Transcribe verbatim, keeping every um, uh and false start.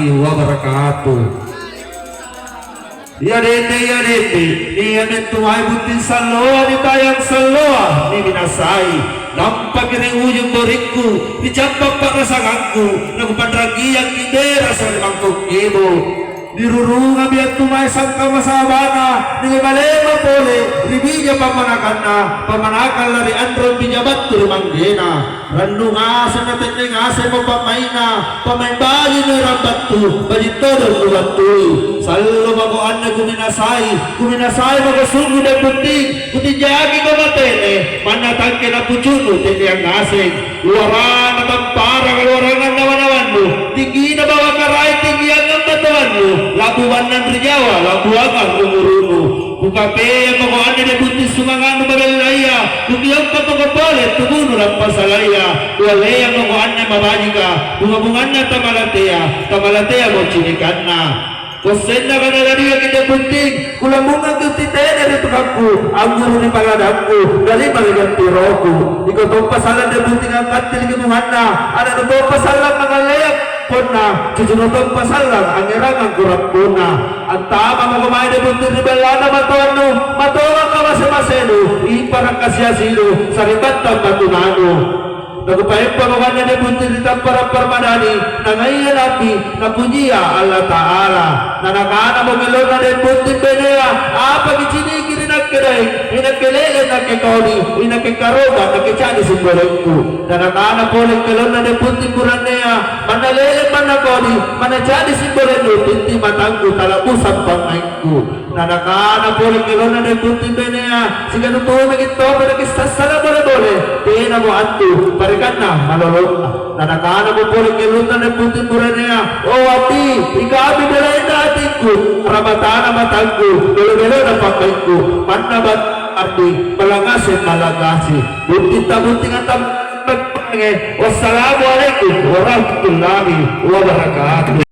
wabarakatuh. Ia dende, ia dende, nia' mintu mae butting salloa nitayang salloa niminasai. Nampaki ri ujung borikku, nicappa' pa'rasangangku, nakupanranggiangki berasa ri mangkok kebo. Nirurungammi antu mae sangkamma sabana, nilema-lema pole ri bija pammanakanna, pammanakang lari anrong bija battu ri manggena. Rannu ngaseng na tenne ngasemmo pa'mai'na, pa'mai' baji' nuerang battu, baji' todong nubattui. Sallo mako anne kuminasai, kuminasai mako sunggu deng butting, kutinjakiko matene, manna tangke napucunnu tenneang ngaseng. Luarana tamparanga luarangang nawa-nawannu, tinggina bawang karaeng tinggiangang matoannu, la'bu bannang ri Jawa, la'buangang umuru'nu. Kukapeang mako anne deng butting sumanga'nu mabellaya, kukiokka mako pole tubunu rappasalaya, kualleang mako anne mabajika, bunga-bunganna tamalatea, tamalateamo cinikanna. Kuassenna kana ladiaki deng butting, kulambungangki utti tene ri tukangku, angguru ri paladangku, galima ri gantiroku. Iko tompa sallang deng butting angkattiliki bunganna, ana'nu tompa sallang mangalleang ponna, cucunu tompa sallang angngerangang kurapponna. Antama mako mae deng butting ri ballana matoannu, matongang kamase-masenu, impara' kasi-asinu, sari'battang batunanu. Nakupaeppa mako anne deng butting ri tampara' Parmadani, nangaia nabi, napujia Allata'ala. Nanakanamo kellonna deng butting benea, apa kiciniki ri nakke daeng, inakke lele nakke kodi, inakke karoba nakke ca'di simbolengku. Nanakana pole kellonna deng butting burannea, manna lele manna kodi, manna ca'di simbolennu, tinti matangku tala'busang pa'maikku. Nanakana pole kellonna deng butting benea, "Sikanu tumiki tau pada kissassala bole-bole, tenamo antu parekanna malolonna." Nanakanamo pole kellonna deng butting burannea, "O ati, ikami belaenna atikku, ramatana matangku, belo-belona pa'maikku, manna bat-, ati, malangngaseng malangngaseng." Butting tabutting antam-, Wassalamualaikum warahmatullahi wabarakatuh.